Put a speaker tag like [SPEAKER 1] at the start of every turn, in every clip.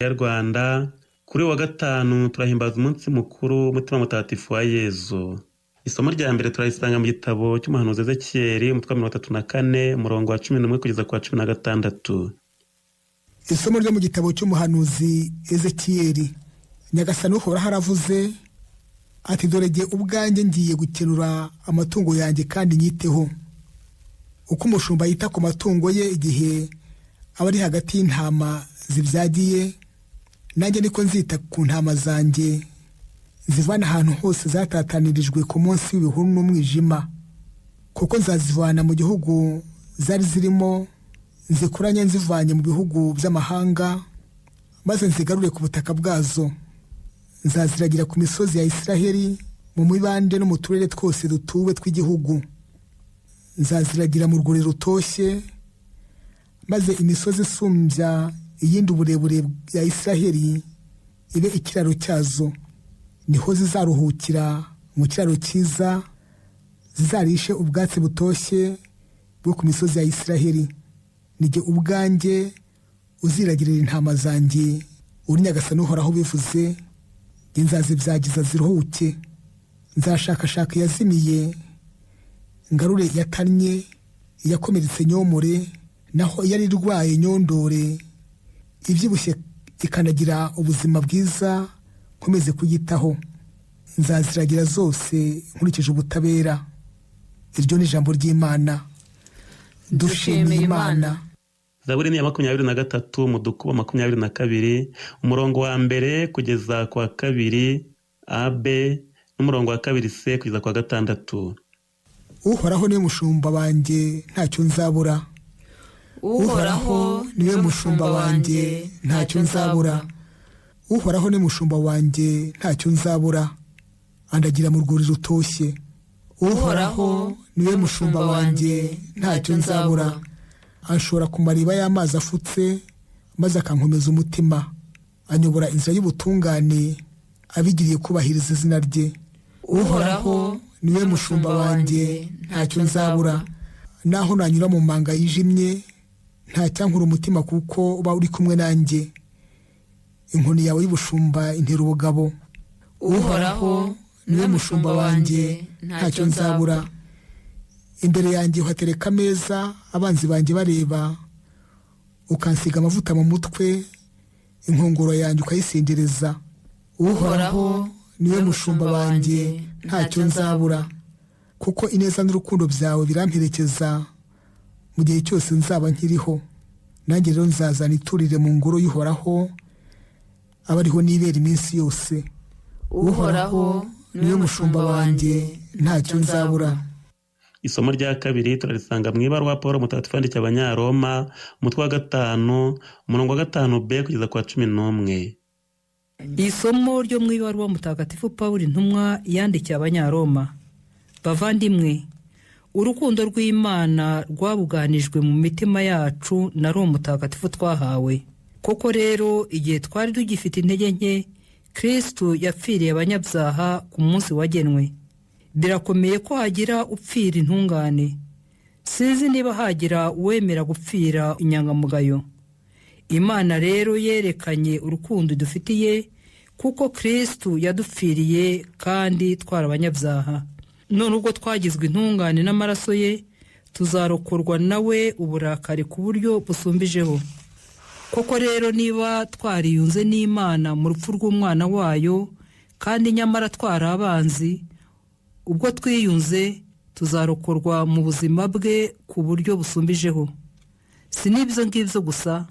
[SPEAKER 1] Ya Rwanda. Kuri uyu wa gatanu turahimbaza umunsi mukuru w'Umutima Mutagatifu wa Yezu. Isomo rya mbere turarisanga mu gitabo cy'umuhanuzi Ezekiyeli, umutwe wa 34, umurongo wa 11 kugeza ku wa 16.
[SPEAKER 2] Isomo ryo mu gitabo cy'umuhanuzi Ezekiyeli. Nyagasani Uhoraho aravuze ati: "Dore jye ubwanjye ngiye gukenura amatungo yanjye kandi nyiteho. Uko umushumba yita ku matungo ye igihe aba ari hagati y'intama zibyagiye, nanjye niko nzita ku ntama zanjye, nzivana ahantu hose zatatanirijwe ku munsi w'ibihuru n'umwijima. Kuko nzazivana mu gihugu zari zirimo, nzikuranye nzivanye mu bihugu by'amahanga, maze nzigarure ku butaka bwazo. Nzaziragira ku misozi ya Israheli, mu mibande no mu turere twose dutuwe tw'igihugu. Nzaziragira mu rwuri rutoshye, maze imisozi isumbya iyindi uburebure ya Israheli ibe ikiraro cyazo. Niho zizaruhukira mu kiraro cyiza, zizarishe ubwatsi butoshye bwo ku misozi ya Israheli. Nijye ubwanjye uziragirira intama zanjye, uri Nyagasani Uhoraho ubivuze. Njye nzazibyagiza ziruhuke. Nzashakashaka iyazimiye, ngarure iyatannye, iyakomeretse nyomore, naho iyari irwaye nyondore, ibyibushye ikanagira ubuzima bwiza nkomeze kuyitaho. Nzaziragira zose nkurikije ubutabera." Iryo ni ijambo ry'Imana. Dushimiye Imana.
[SPEAKER 1] Zaburi ni iya 23 mu dukubo 22, umurongo wa mbere kugeza ku wa kabiri ab n'umurongo wa kabiri c kugeza ku wa gatandatu.
[SPEAKER 2] Uhoraho niwe mushumba wanjye, ntacyo nzabura.
[SPEAKER 3] Uhoraho
[SPEAKER 2] niwe mushumba wanjye, ntacyo nzabura. Uhoraho ni mushumba wanjye, ntacyo nzabura. Andagira mu rwuri rutoshye.
[SPEAKER 3] Uhoraho
[SPEAKER 2] niwe mushumba wanjye, ntacyo nzabura. Anshora ku mariba y'amazi afutse, maze akankomeza umutima. Anyobora inzira y'ubutungane abigiriye kubahiriza izina rye.
[SPEAKER 3] Uhoraho
[SPEAKER 2] niwe mushumba wanjye, ntacyo nzabura. Naho nanyura mu manga yijimye, ntacyankura umutima, kuko uba uri kumwe nanjye. Inkoni yawe y'ubushumba intera ubugabo.
[SPEAKER 3] Uhoraho
[SPEAKER 2] niwe mushumba wanjye, ntacyo nzabura. Imbere yanjye uhatereka ameza abanzi banjye bareba, ukansiga amavuta mu mutwe, inkongoro yanjye ukayisingereza.
[SPEAKER 3] Uhoraho
[SPEAKER 2] niwe mushumba wanjye, ntacyo nzabura. Kuko ineza n'urukundo byawe biramperekeza mu gihe cyose nzaba nkiriho. Nanjye rero nzazana iturire mu ngoro y'Uhoraho, aba ariho nibera iminsi yose.
[SPEAKER 3] Uhoraho
[SPEAKER 2] niwe mushumba wanjye, ntacyo nzabura.
[SPEAKER 1] Isomo rya kabiri turarisanga mu ibaruwa Paul Mutagatifu yandikiye Abanyaroma, umutwe wa 5, umurongo wa 5 b kugeza ku wa 11.
[SPEAKER 4] Isomo ryo mu ibaruwa Mutagatifu Pawulo intumwa yandikiye Abanyaroma. Bavandimwe, urukundo rw'Imana rwabuganijwe mu mitima yacu na Roho Mutagatifu twahawe. Koko rero, igihe twari tugifite intege nke, Kristu yapfiriye abanyabyaha ku munsi wagenwe. Birakomeye ko hagira upfira intungane. Sinzi niba hagira uwemera gupfira inyangamugayo. Imana rero yerekanye urukundo idufitiye kuko Kristu yadupfiriye kandi twari abanyabyaha. None ubwo twagizwe intungane n'amaraso ye, tuzarokorwa nawe uburakari ku buryo busumbijeho. Koko rero, niba twariyunze n'Imana mu rupfu rw'umwana wayo, kandi nyamara twari abanzi, ubwo twiyunze tuzarokorwa mu buzima bwe ku buryo busumbijeho. Si n'ibyo ngibyo gusa,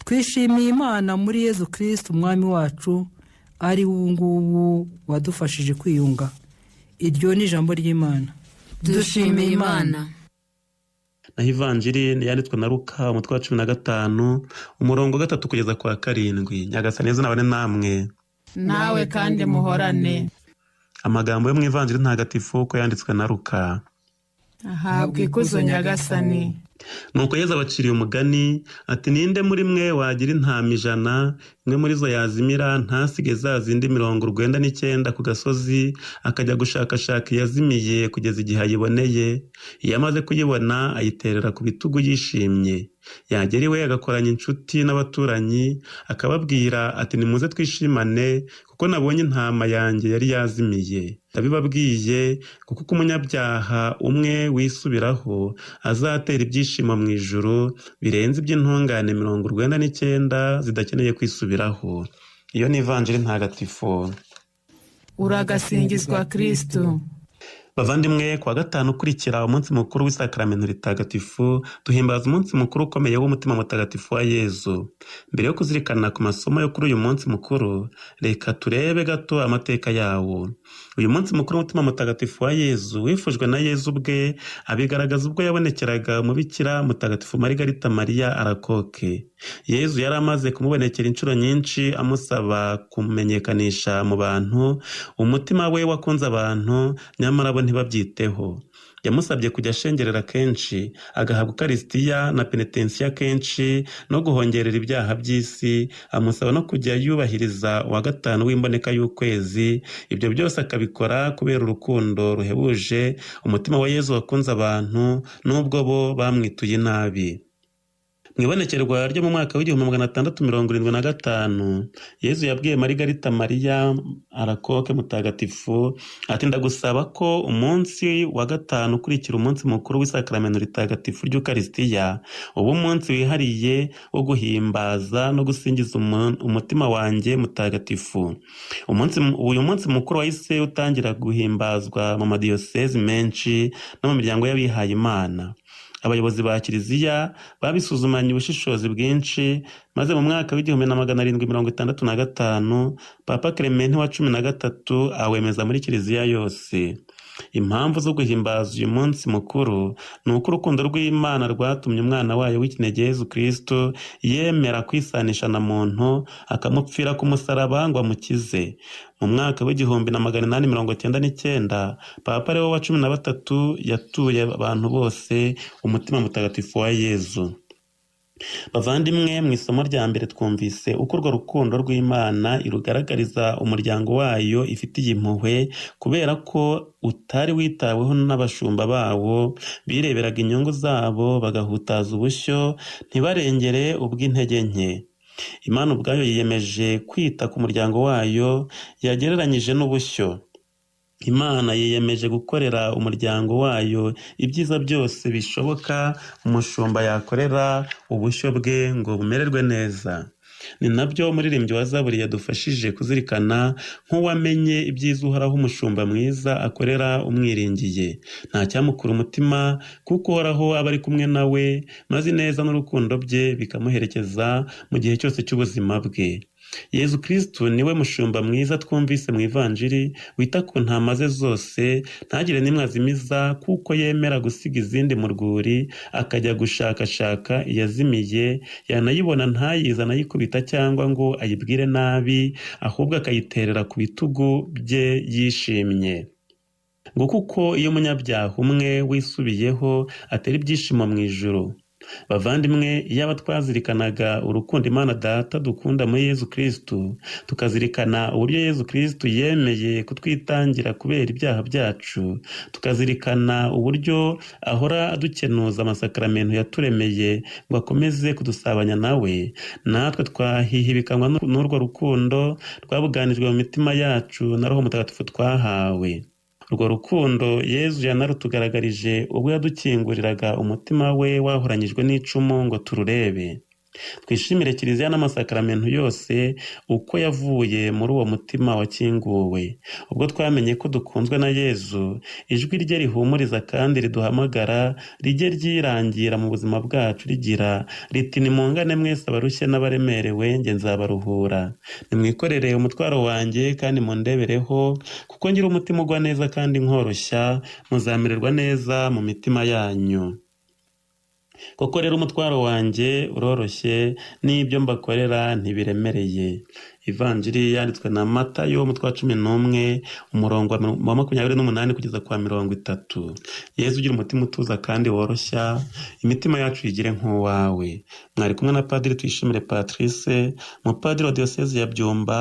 [SPEAKER 4] twishimiye Imana muri Yezu Kristu Umwami wacu, ari we ubu ngubu wadufashije kwiyunga. Iryo ni ijambo ry'Imana.
[SPEAKER 3] Dushimiye Imana.
[SPEAKER 1] Naho Ivanjiri yanditswe na Luka, umutwe wa 15, umurongo wa 3 kugeza ku wa 7. Nyagasani Yezu nabane namwe.
[SPEAKER 5] Nawe kandi muhorane.
[SPEAKER 1] Amagambo yo mu Ivanjiri ntagatifu uko yanditswe na Luka.
[SPEAKER 5] Ahabwa ikuzo Nyagasani.
[SPEAKER 1] Nuko Yezu abaciriye umugani ati: "Ninde muri mwe wagira intama 100, Imwe muri zo yazimira, ntasige za zindi 99 ku gasozi, akajya gushakashaka iyazimiye kugeza igihe ayiboneye? Iyo amaze kuyibona, ayiterera ku bitugu yishimye. Yagera iwe agakoranya inshuti n'abaturanyi, akababwira ati: "Nimuze twishimane, kuko nabonye intama yanjye yari yazimiye." Ndabibabwiye, kuko uko umunyabyaha umwe wisubiraho azatera ibyishimo mu ijuru birenze iby'intungane 99 zidakeneye kwisubiraho. Iyo ni Ivanjiri ntagatifu.
[SPEAKER 5] Uragasingizwa Kristu.
[SPEAKER 1] Bavandimwe, kuwa gatanu ukurikira umunsi mukuru w'Isakaramento Ritagatifu, duhimbaza umunsi mukuru ukomeye w'Umutima Mutagatifu wa Yezu. Mbere yo kuzirikana ku masomo yo kuri uyu munsi mukuru, reka turebe gato amateka yawo. Uyu munsi mukuru w'Umutima Mutagatifu wa Yezu wifujwe na Yezu ubwe, abigaragaza ubwo yabonekeraga umubikira mutagatifu Marigarita Mariya Arakoke. Yezu yari amaze kumubonekera inshuro nyinshi amusaba kumenyekanisha mu bantu umutima we wakunze abantu, nyamara bo ntibabyiteho. Yamusabye kujya ashengerera kenshi, agahabwa ukarisitiya na penetensiya kenshi, no guhongerera ibyaha by'isi. Amusaba no kujya yubahiriza uwa gatanu w'imboneka y'ukwezi. Ibyo byose akabikora kubera urukundo ruhebuje umutima wa Yezu wakunze abantu, n'ubwo bo bamwituye inabi. Mu ibonekerwa ryo mu mwaka w'1675, Yezu yabwiye Marigarita Mariya Arakoke mutagatifu ati: "Ndagusaba ko umunsi wa gatanu ukurikira umunsi mukuru w'Isakaramento Ritagatifu ry'Ukarisitiya uba umunsi wihariye wo guhimbaza no gusingiza umutima wanjye mutagatifu." Uyu munsi mukuru wahise utangira guhimbazwa mu madiyosezi menshi no mu miryango y'abihaye Imana. Abayobozi ba kiliziya babisuzumanye ubushishozi bwinshi, maze mu mwaka w'1765 Papa Clement wa 13 awemeza muri kiliziya yose. Impamvu zo guhimbaza uyu munsi mukuru ni uko urukundo rw'Imana rwatumye umwana wayo w'ikinege Yezu Kristo yemera kwisanisha na muntu, akamupfira ku musaraba ngo amukize. Mu mwaka w'1899 Papa Leo wa 13 yatuye abantu bose Umutima Mutagatifu wa Yezu. Bavandimwe, mu isomo rya mbere twumvise uko urwo rukundo rw'Imana irugaragariza umuryango wayo ifitiye impuhwe, kubera ko utari witaweho n'abashumba bawo bireberaga inyungu zabo, bagahutaza ubushyo, ntibarengere ubw'intege nke. Imana ubwayo yiyemeje kwita ku muryango wayo yagereranyije n'ubushyo. Imana yiyemeje gukorera umuryango wayo ibyiza byose bishoboka umushumba yakorera ubushyo bwe ngo bumererwe neza. Ni nabyo umuririmbyi wa Zaburi yadufashije kuzirikana nk'uwamenye ibyiza Uhoraho umushumba mwiza akorera umwiringiye. Nta cyamukura umutima, kuko Uhoraho aba ari kumwe na we, maze ineza n'urukundo bye bikamuherekeza mu gihe cyose cy'ubuzima bwe. Yezu Kristu niwe mushumba mwiza twumvise mu Ivanjiri, wita ku ntama ze zose, ntagire n'imwe azimiza, kuko yemera gusiga izindi mu rwuri akajya gushakashaka iyazimiye, yanayibona ntayizane ayikubita cyangwa ngo ayibwire nabi, ahubwo akayiterera ku bitugu bye yishimye. Ngo kuko iyo umunyabyaha umwe wisubiyeho atera ibyishimo mu ijuru. Bavandimwe, iyaba twazirikanaga urukundo Imana Data dukunda muri Yezu Kristu, tukazirikana uburyo Yezu Kristu yemeye kutwitangira kubera ibyaha byacu, tukazirikana uburyo ahora adukenuza amasakaramentu yaturemeye ngo akomeze kudusabanya nawe, natwe twahihibikanwa n'urwo rukundo rwabuganijwe mu mitima yacu na Roho Mutagatifu twahawe. Urwo rukundo Yezu yanarutugaragarije ubwo yadukinguriraga umutima we wahoranyijwe n'icumu ngo tururebe. Twishimire kiliziya n'amasakaramentu yose uko yavuye muri uwo mutima wakinguwe. Ubwo twamenye ko dukunzwe na Yezu, ijwi rye rihumuriza kandi riduhamagara rijye ryirangira mu buzima bwacu rigira riti: "Nimungane mwese abarushye n'abaremerewe, njye nzabaruhura. Nimwikorere umutwaro wanjye kandi mundebereho, kuko ngira umutima ugwa neza kandi nkoroshya, muzamererwa neza mu mitima yanyu." Koko rero umutwaro wanjye uroroshye, n'ibyo mbakorera ntibiremereye. Ivanjiri yanditswe na Matayo, umutwe wa 11, umurongo wa 28 kugeza kwa 30. Yezu ugira umutima utuza kandi woroshya, imitima yacu yigire nk'uwawe. Mwari kumwe na Padiri Tuyishimire Patrice, umupadiri wa Diyosezi ya Byumba.